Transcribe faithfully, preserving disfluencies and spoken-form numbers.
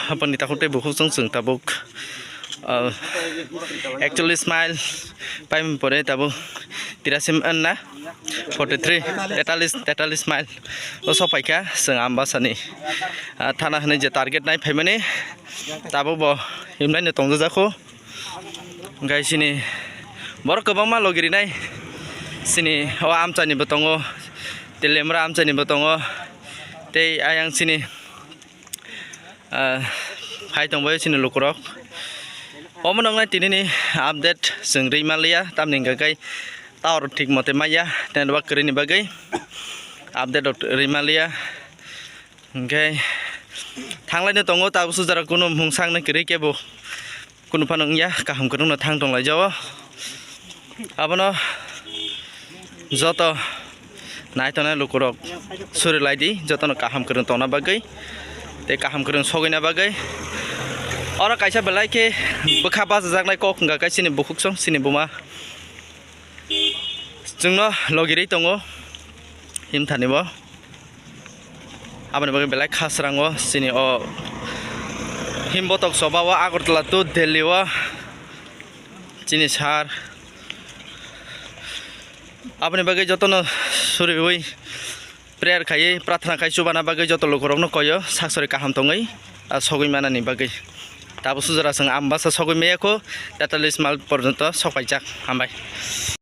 Hapani takhuk tei bukhuk chwng chwng tabuk, ah, ekchollis mile paimani pore tabuk tirasim anna forty three, tetalis, tetalis mile o sok paikha chwng Ambasani, ah, thana hwnwi je target nai phaimani tabuk bo himlaino tongjajak kho. Hwnkhe chini borok kwbangma logi rinai, chini o amchaini bo tongo, tei lemra amchaini bo tongo, tei ayang chini, ah, hai tongbaio chini lukurok. Omo noknai tinini update chwng rwi manliya, tamni hwnkhe kai tower thik mote maya, network kwrwini bagwi update rok rwi manliya. Hwnkhe thanglai no tongo, tabuk sujara kunu mungsang no kwrwi kebo kunu phano wngya, kaham kwrwng no thang tong lai jao. Abono joto nai tongnai lukurok suri lai di, jotono kaham kwrwng tongna bagwi tei kaham kwrwng sogwina bagwi. Oro kaisa belai khe bwkha bachajaknai kok wngkha khe chini bukhuk song, chini buma. Chwngno logi rwi tongo himthani bo. Aboni bagwi belai khasrango chini o himbotok choba o Agartala to Delhi o chini sar. Aboni bagwi jotono suriwi prayer khaiwi, prarthana khai chubana bagwi joto lukurokno koyo, saksori kaham tongwi, ah, sogwi manani bagwi. Tabuk sujara chwng Ambasa sogwi maya kho, tetalis mile porjonto sok paijak. Hambai.